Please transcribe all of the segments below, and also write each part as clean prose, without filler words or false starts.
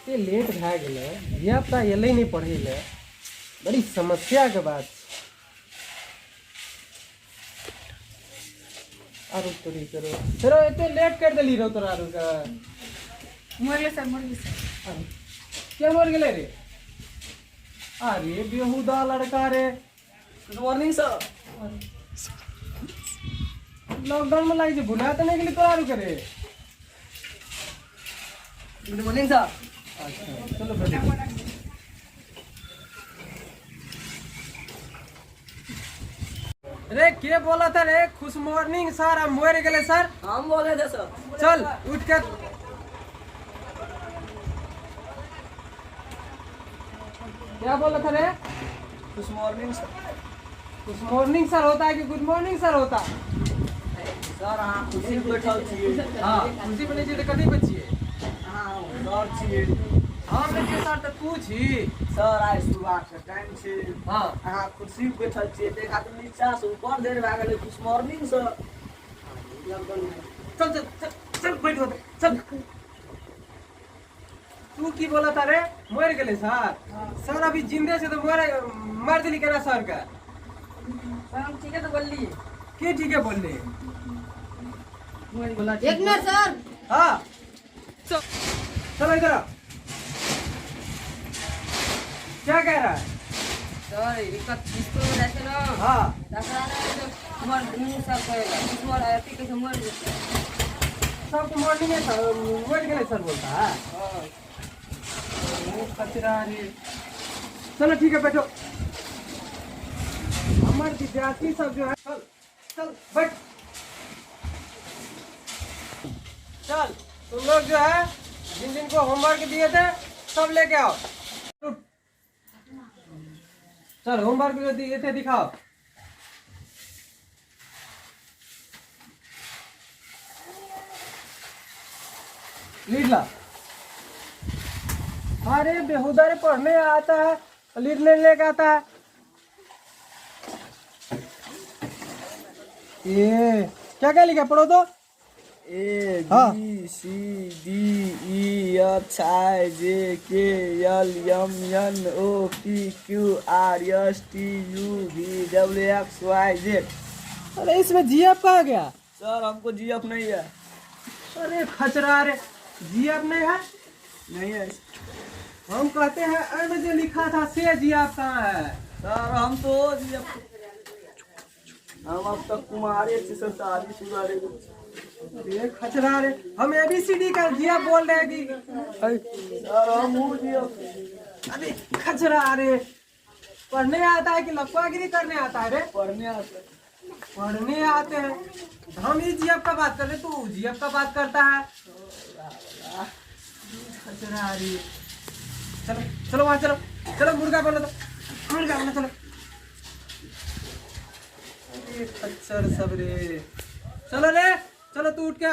एते लेट भए गेलै, धियापुता एलै नहि पढ़ै लए, बड़ी समस्याके बात छै। आरो तोरी करो फेरो एते लेट कर देली रहो तोरा आरो के। मर गेलै सर, मर गेलै सर। अरे, के मर गेलै रे? अरे बेहुदा लड़का रे। Good morning sir. लॉकडाउन में लागि जे भुला तऽ नहि गेली तोरा आरो के रे? Good morning sir. अच्छा चलो बैठो। रे के बोला था रे खुश मॉर्निंग सर, हम मर गेले सर? हम बोले थे सर। चल उठ के। क्या बोला था रे? खुश मॉर्निंग सर। खुश मॉर्निंग सर होता है कि गुड मॉर्निंग सर होता? सर अहाँ खुशी में बैठल छियै। हाँ खुशी पे नहीं छियै तऽ कथी पे छियै? अहाँ सर छियै। हम नहि छियै सर तऽ तू छी। सर आइ सुबह के टाइम छै। हाँ। अहाँ कुर्सी पे बैठल छियै ताहि खातिर नीचा से ऊपर देर भए गेलै। खुश मॉर्निंग सर। चल चल चल चल बैठ हो चल। तू की बोला था रे? मर गेलै सर? सर अभी जिंदे छै तऽ मर मार देली केना सर के? सर हम ठीक है तो बोलली। के ठीक है बोलली? बोला एक मिनट सर। हाँ चलो इधर आओ। क्या कह रहा है? सर एक स्कूल में जाते ना। हाँ। तकरा ना तो मॉर्निंग सर कहेगा कुछ मर अथी कैसे मर जेतै। सबको मॉर्निंग में सर मर गेलै सर बोलता है। ओ कचरा रे। चलो ठीक है बैठो। हमारे विद्यार्थी सब जो है चल चल बैठ चल। तुम लोग जो है जिन जिन को होमवर्क दिए थे सब लेके आओ। चल होमवर्क जो दिए थे दिखाओ। लीड ला। अरे बेहुदा रे, पढ़ने आता है लीड नहीं लेके आता है। ये क्या क्या लिखा पढ़ो तो? ए हाँ। B C D E F I J K L M N O P Q R S T U V W X Y Z. अरे इसमें जी एफ कहाँ गया? सर हमको जी एफ नहीं है। अरे खचरा रे, जी एफ नहीं है? नहीं है। हम कहते हैं एम जो लिखा था से जी एफ कहाँ है? सर हम तो जी एफ हम अब तक कुमारे थे सर, शादी शुदा रे। अरे खचरा रे, हम ए बी सी डी का जी एफ बोल रहे हैं कि सर हम वो जी एफ। अरे खचरा रे, पढ़ने आता है कि लफागिरी करने आता है रे? पढ़ने आता है। पढ़ने आते हैं। हम ई जी एफ का बात कर रहे, तू जी एफ का बात करता है। खचरा रे। चलो चलो वहाँ चलो, चलो मुर्गा बनो तो मुर्गा बनो चलो। अरे खच्चर सब रे। चलो रे चलो, तू उठ के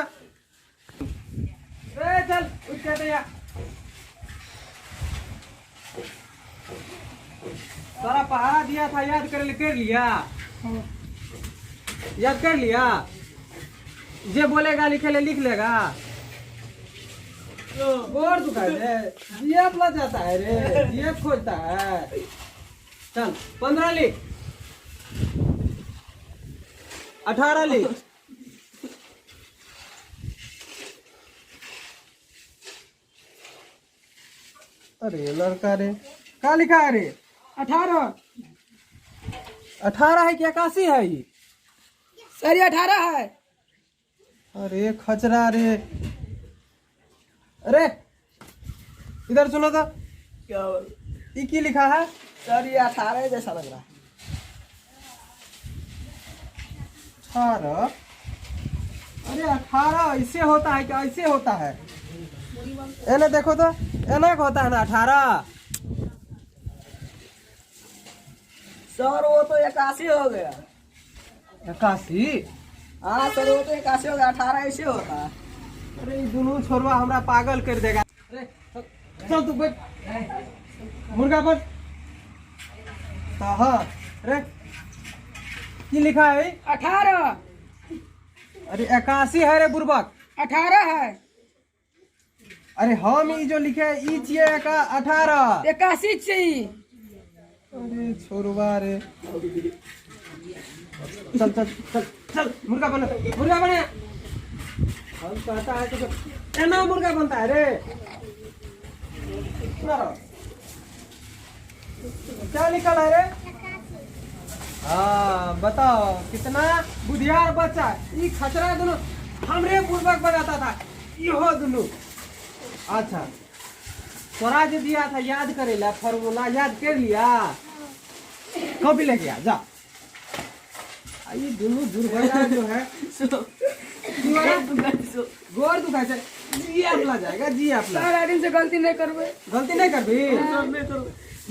रे, चल उठ के भैया। सारा पहाड़ा दिया था याद कर कर लिया? याद कर लिया? जे बोलेगा लिखे ले लिख लेगा। गोर दुखा रे, जीएफ ला जाता है रे, जीएफ खोजता है। चल 15 लिख, 18 लिख, अरे लड़का रे क्या लिखा है रे? 18। 18 है कि 81 है ये? सर ये 18 है। अरे खचरा रे। अरे इधर सुनो तो। क्या बोल? ये की लिखा है? सर ये 18 जैसा लग रहा है। 18? अरे 18 ऐसे होता है कि ऐसे होता है? एना देखो तो, एना होता है ना 18। सर वो तो 81 हो गया। 81? हाँ सर वो तो 81 हो गया, 18 ऐसे होता है। अरे ये दोनों छोरवा हमरा पागल कर देगा। अरे चल, चल तू बैठ मुर्गा पर। हाँ रे की लिखा है? 18। अरे 81 है रे बुर्बक। 18 है। अरे हम ई जो लिखे ई छियै 18। 81 छै ई। अरे छोड़वा रे, चल चल चल चल, मुर्गा बना, मुर्गा बना। हम कहता है कि एना मुर्गा बनता है रे। सुना रहो। क्या निकला है रे? हाँ बताओ, कितना बुधियार बच्चा। ई खचरा दोनों हमरे बुड़बक बनाता था इहो दोनों। अच्छा, तोरा जो दिया था याद करे ला फॉर्मूला, याद कर लिया? कॉपी लेके आ जा। आ ई दोनों दुर्बला जो है गोर दुखाय छै। जी अपला जाएगा, जी अपला। सर, आदिन से गलती नहीं करबे। गलती नहीं करबी?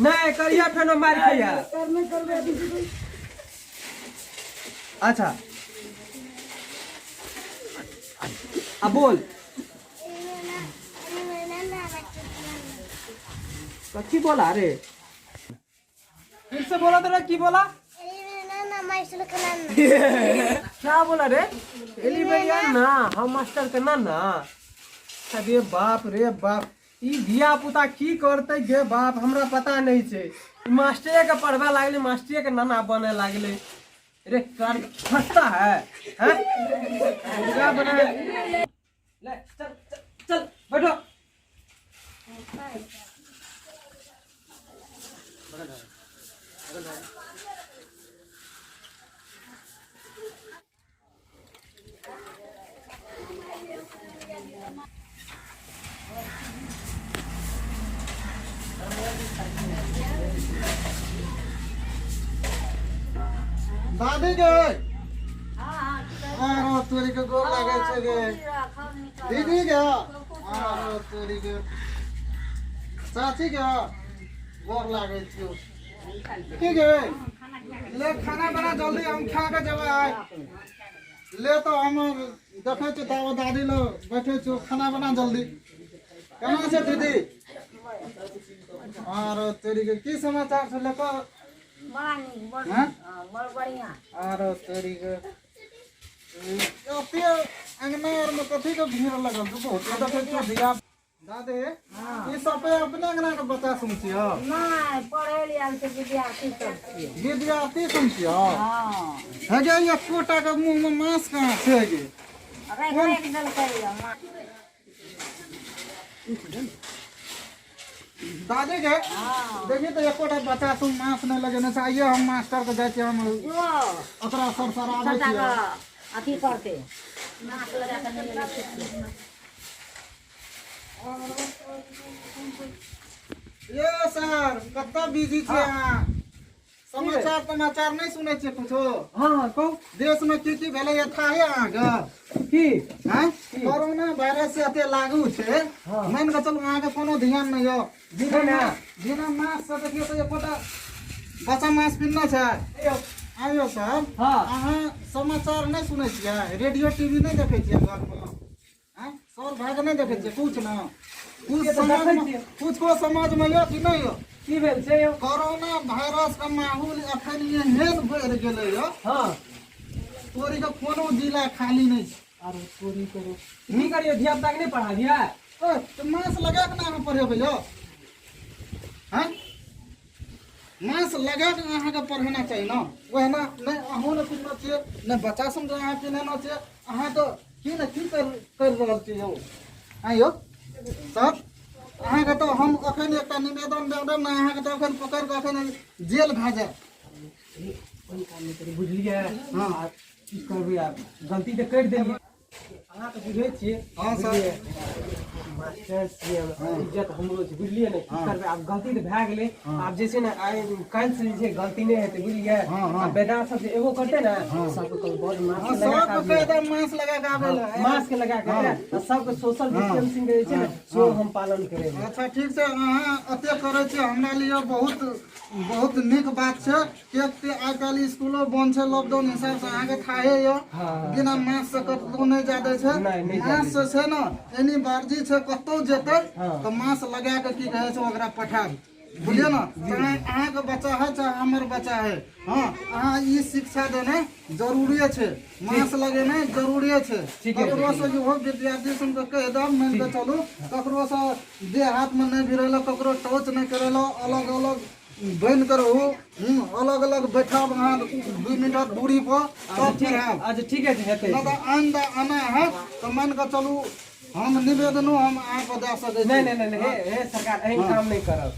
नहीं करिया, फेनो मार खैया। सर, नहीं करबे आदिन से गलती। अच्छा, अब बोल, कथी बोला रे? फिर से बोला तो, की बोला? क्या बोला रे? एली भैया ना, हम मास्टर के ना ना। अरे बाप रे बाप, ई धिया पुता की करते गे बाप, हमरा पता नहीं छै। ई मास्टरे के पढ़बे लागले, मास्टरे के नाना बने लागले रे। कर फंसता है, हैं? मुर्गा बना ले, चल चल चल, बैठो। दादी गे, आरो तोरी के गोर लागै छै गे। दीदी गे, आरो तोरी के। चाची गे, गोर लागै छियो। की गे, ले खाना बना जल्दी, हम खा के जेबै आइ। ले तऽ हम देखै छियै, ताबे दादी लग बैठै छियौ। खाना बना जल्दी। केना छै दीदी? आरो तोरी के, की समाचार छै? ले कह। बड़ा नीक, बड़। हँ? हँ, बड़ बढ़िआँ। आरो तोरी के, ओते अंगना आर में कथी के भीड़ लगल छै? बहुत देखै छियौ धिया। दादी, ई सब अपने अंगना के बच्चा सुन छियौ? नहि, पढ़ै लए आयल छै, विद्यार्थी सब छियै। विद्यार्थी सुन छियौ? हँ। हे गे, एकोटा के मुंह में मास्क कहाँ छै गे? राखि राखि देलकै यऽ माँ। दादी के, देखी तऽ एकोटा बच्चा सुन मास्क नहि लगेने छै। आइए हम मास्टर के जाइ छियै, हम जो ओकरा सरसराबै सबटा छियै। के अथी करतै, मास्क लगा कऽ नहि एलै छुट्टी। ये सर, कतऽ बिजी छियै अहाँ? समाचार तमाचार नहि सुनै छियै कुछो? हाँ हाँ, कहू। देश में की की भेलै थाहे अहाँके? की? आँय? कोरोना वायरस से एते लागू छै। मानि कऽ चलू अहाँके कोनो ध्यान नहि यऽ। बिना नहि ने। बिना मास्क से देखियौ तऽ एकोटा बच्चा मास्क पिन्हने छै। आइयो सर, अहाँ समाचार नहि सुनै छियै? रेडियो टीवी नहि देखै छियै घरमे? आँय? सर भाग नहि देखै छियै कुछ ने कुछ? से तऽ समाज देखै में छियै। कुछ को समाज में यऽ कि नहि यऽ? की भेल छै यौ? कोरोना वायरस के माहौल एखन एहन बढ़ि गेलै यऽ, तोरी के कोनो जिला खाली नहि छै। आरो चोरी करो, की करियो? धिया पुता के नहि पढ़ा दिया? ओ, तऽ मास्क लगा के ने अहाँ पढ़ेबै यौ? आँय, मास्क लगा के अहाँके पढ़ेना चाही ने। ओहिना नहि अहूँ नहि पिन्हने छियै, नहि बच्चा सबके अहाँ पिन्हेने छियै। अहाँ तऽ की ने की कर कर रहल छी यौ? आँय यौ सर, अहाँके तऽ हम अखन एकटा निवेदन दऽ देब ने, अहाँके तऽ अखन पकड़ि कऽ अखन जेल भए जायत। बुझलियै? आब की करबै? आब गलती तऽ करि देलियै। अहाँ तऽ बुझै छियै। हँ सर। बुझलियै? मास्टर छियै हम, इज्जत हमरो छै, बुझलियै ने? की करबै आब, गलती तऽ भए गेलै। आब जे छै ने, आइ काल्हि से जे छै गलती नहि हेतै, बुझलियै? हँ, हँ। आ बेटा सब जे एगो करतै ने, सबके कहबै बड़ मास्क लगा के सबके आबियै। कहि देब मास्क लगा के आबै लए। मास्क लगा के आ सबके सोशल डिस्टेंसिंग जे छै ने, सेहो हम पालन करेबै। अच्छा ठीक छै, अहाँ एते करै छियै, हमरा लिए बहुत बहुत नीक बात छै। किएक तऽ आइ काल्हि स्कूलो बंद छै लॉकडाउन हिसाबसँ, अहाँके थाहे यऽ। बिना मास्क से कतहु नहि जा दै छै। नहि, नहि जाय दै। मास्क से छै ने, एनी बारजी छै, कतहु जेतै तऽ मास्क लगा कऽ की कहै छै ओकरा पठायब। बुझलियै ने? चाहे अहाँके बच्चा है चाहे हमर बच्चा है, हँ, अहाँ ई शिक्षा देनाइ जरूरिये छै, मास्क लगेनाइ जरूरिये छै। ठीक है। ककरो से इहो विद्यार्थी सबके कहि देब, मानि कऽ चलू ककरो से देह हाथमे नहि भिड़ेलक, ककरो टच नहि करेलक, अलग अलग बनि कऽ रहू, अलग अलग बैठब अहाँ 2 मीटर दूरी पर, तब पढ़ायब। अच्छा ठीक है, हेतै। नहि तऽ आइन्दा एना हैत तऽ मानि कऽ चलू हम निवेदनो हम अहाँके दए सकै छी। नहि नहि नहि, हे हे सरकार, एहन काम नहि करब।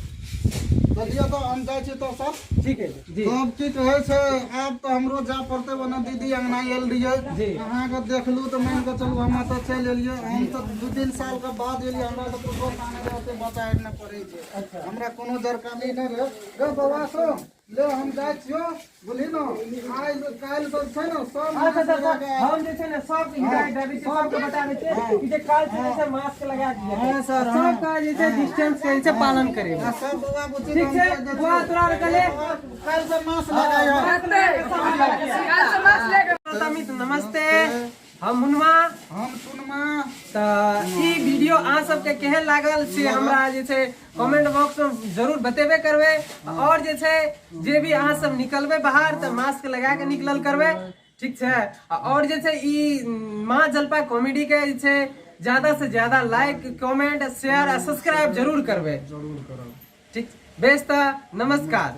तऽ लिअ, तऽ हम जाइ छी तऽ सर। ठीक है जी। तब की कहै छै, आब तऽ हमरो जाय पड़तै। ओना दीदी अंगना आयल रहियै, अहाँके देखलू तऽ मानि कऽ चलू हम एतऽ चलि एलियै। हम तऽ 2-3 सालके बाद एलियै, हमरा तऽ कुछो नहि रहै, ओते बच्चा एहिमे पढ़ै छै, हमरा कोनो जानकारी नहि रहै। रे बौआ सब, ले हम जाइ छियौ, बुझली ने? आइ काल्हि सब छै ने सब अच्छा मास्क सर, लगा के। हम जे छै ने सब हिदायत देबै छियै, सबके बता दै छियै कि जे काल्हि से जे छै मास्क लगा के जेतै। हँ सर, सब का जे छै डिस्टेंस के जे छै पालन करेबै। आ सब बौआ बुच्ची ठीक छै, बौआ तोरा आर के ले काल्हि से मास्क लगाइयो। श्रोता मित्र नमस्ते, हम मुनमा, हम टुनमा। तऽ ई वीडियो अहाँ सबके केहन लागल से हमरा जे छै कमेंट बॉक्स में जरूर बतेबे करबै। और जे छै जे भी अहाँ सब निकलबै बाहर तऽ मास्क लगा के निकलल करबै, ठीक छै? और जे छै ई माँ जलपा कॉमेडी के जे छै ज्यादा से ज्यादा लाइक, कमेंट, शेयर आ सब्सक्राइब जरूर करबै, जरूर करब। ठीक, बेस, तऽ नमस्कार।